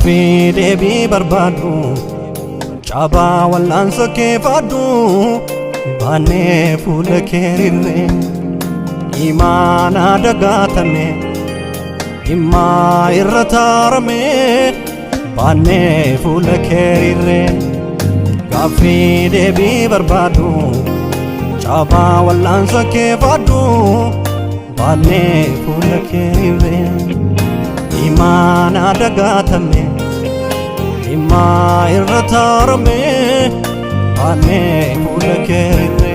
Gaaffii deebii barbaadu, cabaa wal'aansa kee faadhu, baannee fuula kee rirree, imaanaa dagaatame, dhimmaa irra taarame, baannee fuula kee rirree. Gaaffii deebii barbaadu, cabaa wal'aansa kee faadhu, baannee fuula kee rirree, imaanaa dagaatame, dhimmaa irra taarame, baannee fuula kee rirree.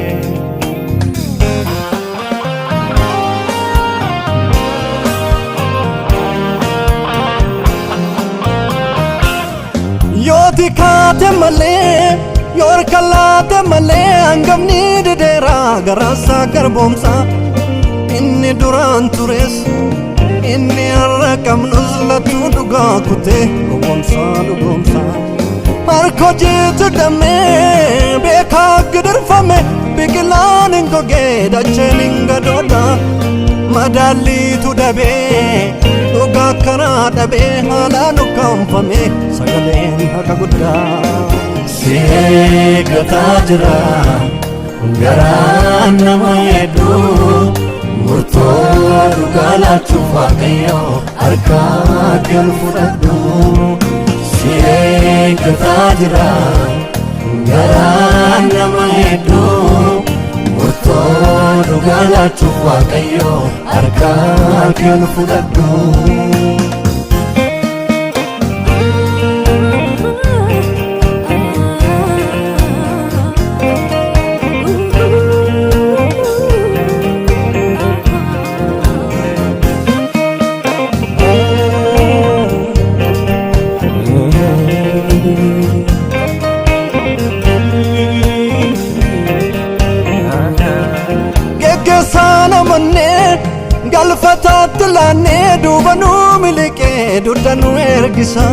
Yooti kaate malee, yoo harka laate malee, hangafni dideera garaasaa garboomsa. Inni duraan tures, inni har'a qabnus, lattuu dhugaa kutee gowwoomsaa dhugoomsaa. Harka hojiitu damee beekaa gidirfame, biqilaan hin gogee, dacheen hin gadooda. Madaalliitu dabee, dhugaa karaa dhabee, haalaan ukkaanfame sagaleen haqa guddaa. Si eeggataa jira garaan nama hedduu, murtoo dhugaa laachuuf Waaqayyo harkaa kee ol fudhadhu. Si eeggataa jira garaan nama hedduu, murtoo dhugaa laachuuf Waaqayyo harkaa kee ol fudhadhu. Geggeessaa namannee galfataatti laannee, duuba nuu miliqee dugda nu ergisa.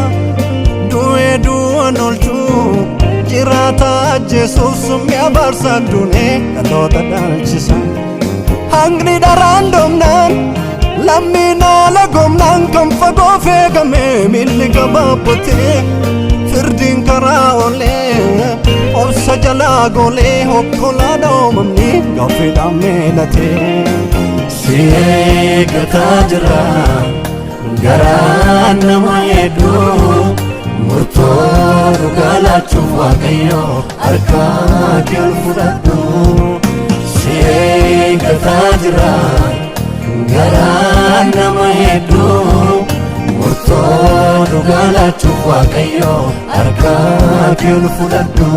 Du'ee du'an oolchuu, jiraata ajjeesuuf, summii abaarsa duunee dhaloota dhaalchisa. Hangni dharaan doomnaan, lammiin haala goomnaan, kan fagoo feegame miilli gabaabbatee, firdiin karaa oolee obsa jalaa goolee, hokkolaa dhoomamni gaaffiidhaan meelatee. Si eeggataa jira garaan nama hedduu, murtoo dhugaa laachuuf Waaqayyo harkaa kee ol fudhadhu. Si eeggataa jira garaan nama hedduu, murtoo dhugaa laachuuf Waaqayyo harkaa kee ol fudhadhu.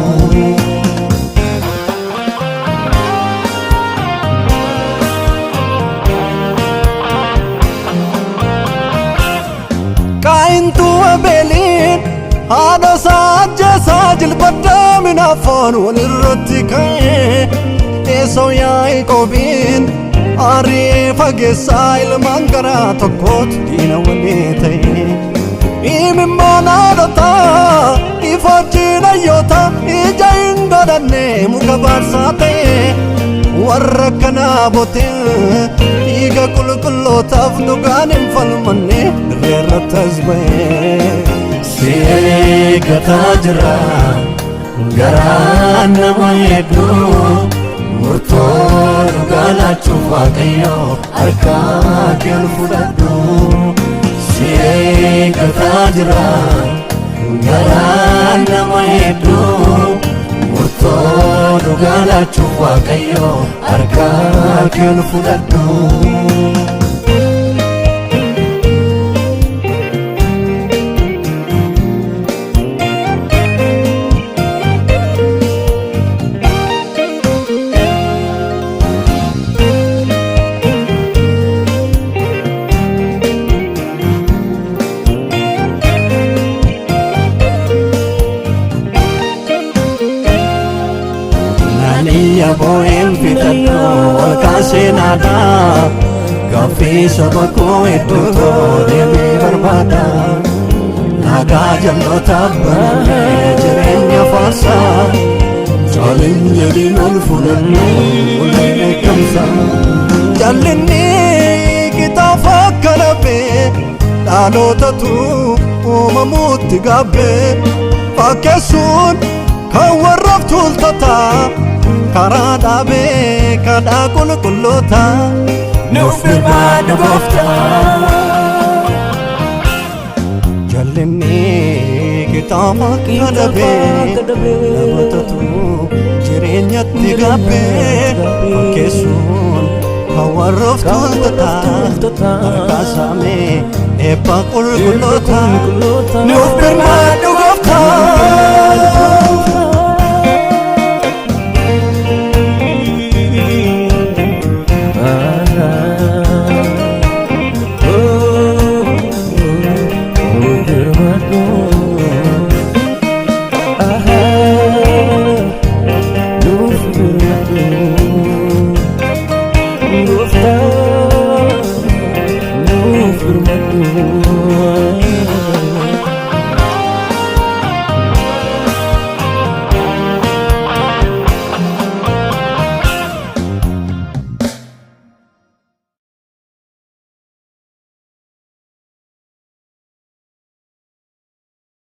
Qaayintuu Abeeliin haadha isaa ajjeesaa, jilbaddaa minaafaan walirratti ka'ee, Eesoo Yaaqoobiin aarii fageessaa, ilmaan garaa tokkootu diina walii ta'e. Imimmaan haadhotaa, ifoojjiin hayyoota, ija hin godhanne muka baarsaa ta'e. Warra kanaa bootee dhiiga qulqullootaaf dhugaan hin falmanne dirree irratti as ba'e. Si eeggataa jira garaan nama hedduu, murtoo dhugaa laachuuf Waaqayyo harkaa kee ol fudhadhu. Si eeggataa jira garaan nama hedduu, murtoo dhugaa laachuuf Waaqayyo harkaa kee ol fudhadhu. Naaniyya boo'een fixadhu, ol kaasee naadaa, gaaffii saba koo hedduutu deebii barbaada. Nagaa jal'ootaaf banamee jireenya faarsaa, caalin jedhiin ol fudhannu ulee dheekkamsa. Jallinni qixaafa akka lafee dhalootatu uumamuutti. Cubbuutti gaabbee fakkeessuun kan warraaf tuultota karaa dhaabee kadhaa qulqulloota. Nuuf birmaadhu gooftaa. Jallinni kitaaba kadhabee namootatu jireenyatti gaabbee fakkeessuun kan warraaf tuultota harkaa saamee eebba qulqulloota. Nuuf birmaadhu gooftaa. Nuuf birmadhu.